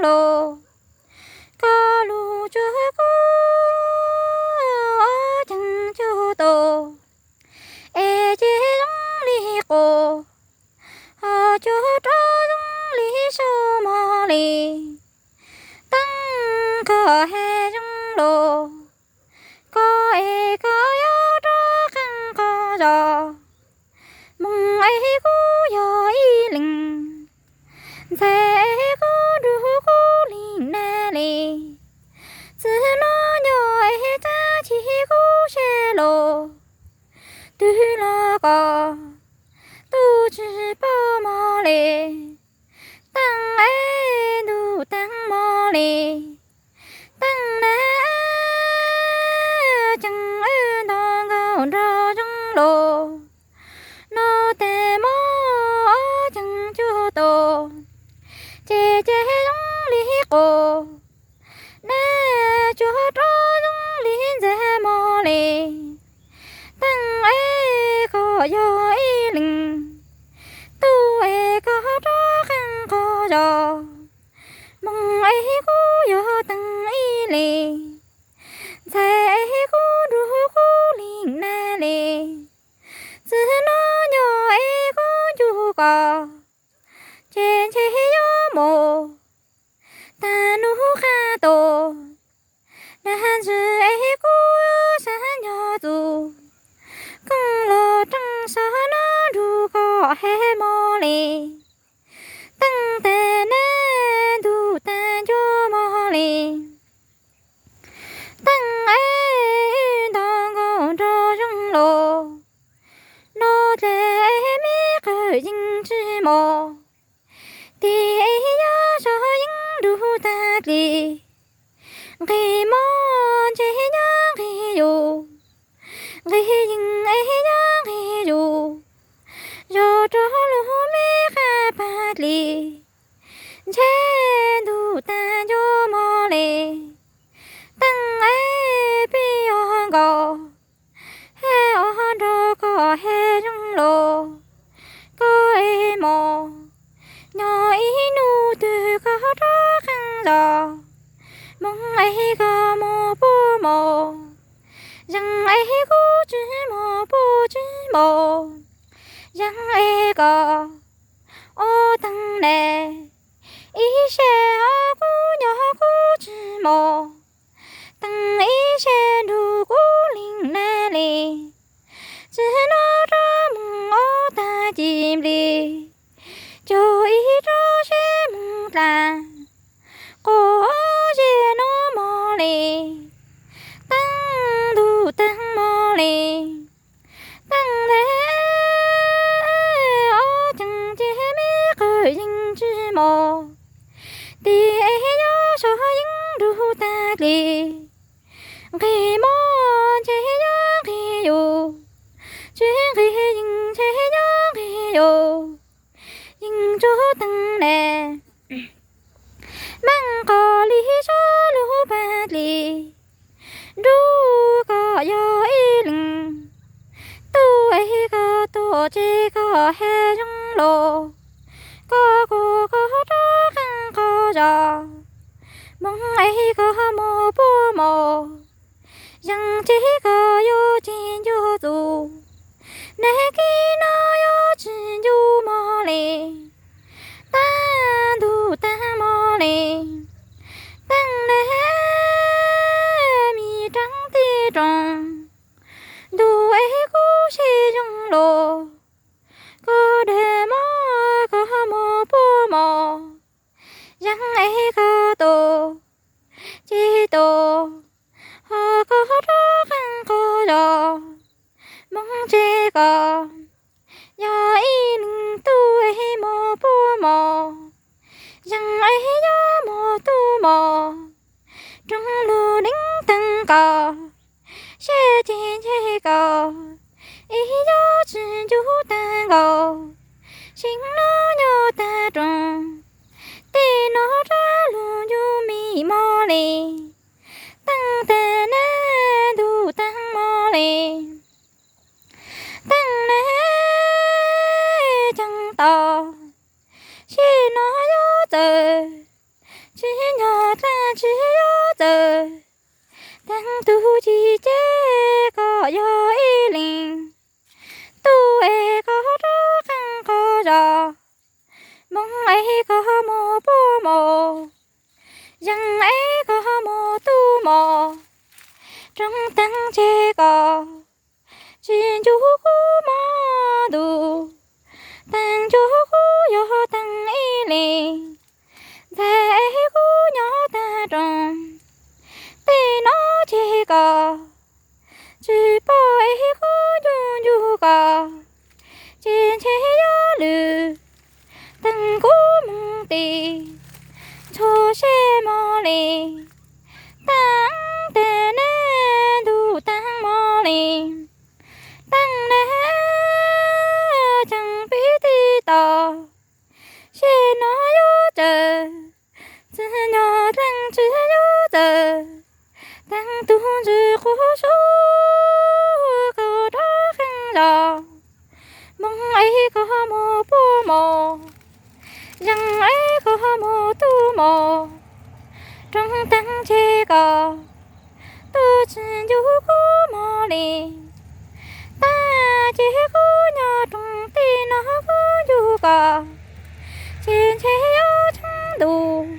los, koj lug cuag kuv ob ceev cuag tus, es ces zoo li quas, ho cuag rov zoo li saum mog li. Teeb koj hais zoo los, koj es koj yuav rov qeej qhov zos. Moog es kuv yog ib leeg, ntxhais es kuv nrug kuv leeg nag li. Txij no nyob es tag kis kuv sab los, twg los koj tub tsi paub mog li. Teeb es ntuj teeb mog li, teeb nag ceeb wb nto nkaus nraug zoo los, no tes mog ob ceev cuag tus, ces ces zoo li quas, nag cuag rov zoo li ntxhais mog li. Teeb es koj yog ib leeg, tub es koj rov qeej qhov zos. Moog es kuv yog teeb ib leeg, ntxhais es kuv nrug kuv leeg nag li. Txij no nyob es kuv ncu koj, ces ntshe yuav mus tag nub qab tus. Nag ntsis es kuv sab nyob txug, kooj los rooj sab no nrug koj hais mog li. Teeb tes nag ntuj tag ncuab mog li. Teeb es wb nto nkaus nraug zoo los, no dlej es me qwj yeej tsi mos. Tim es yuav sab yeej nrug tag dli, nqig mog ntshe yuav nqig yus, nqig yeej es yuav nqig yus, zog rau lub me qab pag dli, ntshe ntuj tag ncuab mog li. Teeb es peb ua nkaus, hais ua nraug koj hais zoo los, koj es mog, nyob ib hnub twg koj rov qeej zos. Moog es koj mus puab mos, zeeg es kuv tsi mus puab tsi mos, zeeg es koj ua teeb nag, ib sab ho kuv nyob kuv tsi mos, teeb ib sab nrug kuv leeg nag li. Txij no rov moog ua tag ci nplig, cug ib rov sab moog dlaag, quas zeb no mog li. Teeb ntuj teeb mog li, teeb nag ob ceev ces me qwj yeej tsi mos. Tim es yuav sab yeej nrug tag dli, nqig mog ntshe yuav nqig yus, tsi nqig yeej ntshe yuav nqig yus, yeej tsuag teeb nag. Meej qos li sab lub pag dli, nrug koj yog ib leeg, tub es koj tuaj ces koj hais zoo los, koj kuj koj rov qeej qhov zos. Moog es koj mus puab mos, zeeg ces koj yuav tsis ncu txug, nag kis no yuav tsis ncu mog li. Tag ntuj tag mog li, teeb nag me roob teb roog, ntuj es kuv sab zoo los, koj dag mog koj mus puab mos, zeeg es koj tuaj ces tuaj, ho koj rov qeej qhov zos. Moog ces koj yog ib leeg, tub es mus puab mos, zeeg es yuav mus tub mos, roog lug deev teeg koj, sab ceg ntseg koj, es yuav tsis ncu tag nkaus. Seev no nyob tag roog, tej no rov lug ncu me mog li. Teeb tag nag ntuj tag mog li, teeb nag ceeb tau, seb no yuav txawm Tsis nyog dlaab tsi yuav txawm, taag tug ci ces koj yog ib leeg. Tub es koj rov qeej qhov zos, Moob es koj moog puab mos, Yeeb es koj moog tu mos, Roob taag ces koj tsis ncu kuv mob ntuj, taag ncu kuv yog taag ib leeg. Ntxhais es kuv nyob taag rooj, tej no ces koj tsis paub es kuv ncu ncu koj, ces ntshe yuav lwm taag kuv moog tim ntxhua seb mos li. Taag tes neb ntuj taag mos li, taag neb caag pib tib tau, seb nov yuav tawm, tsis nyog dlaab tsi yuav txawm, taag tug ntsis quas sub, koj rov qeej zos, Moob es koj moog puab mos, Yeeb es koj moog tu mos, Roob taag ces koj tub tsis ncu kuv mob li. Taag ces kuv nyob rooj, tej no kuv ncu koj, ces ntshe yuav tsheej ntuj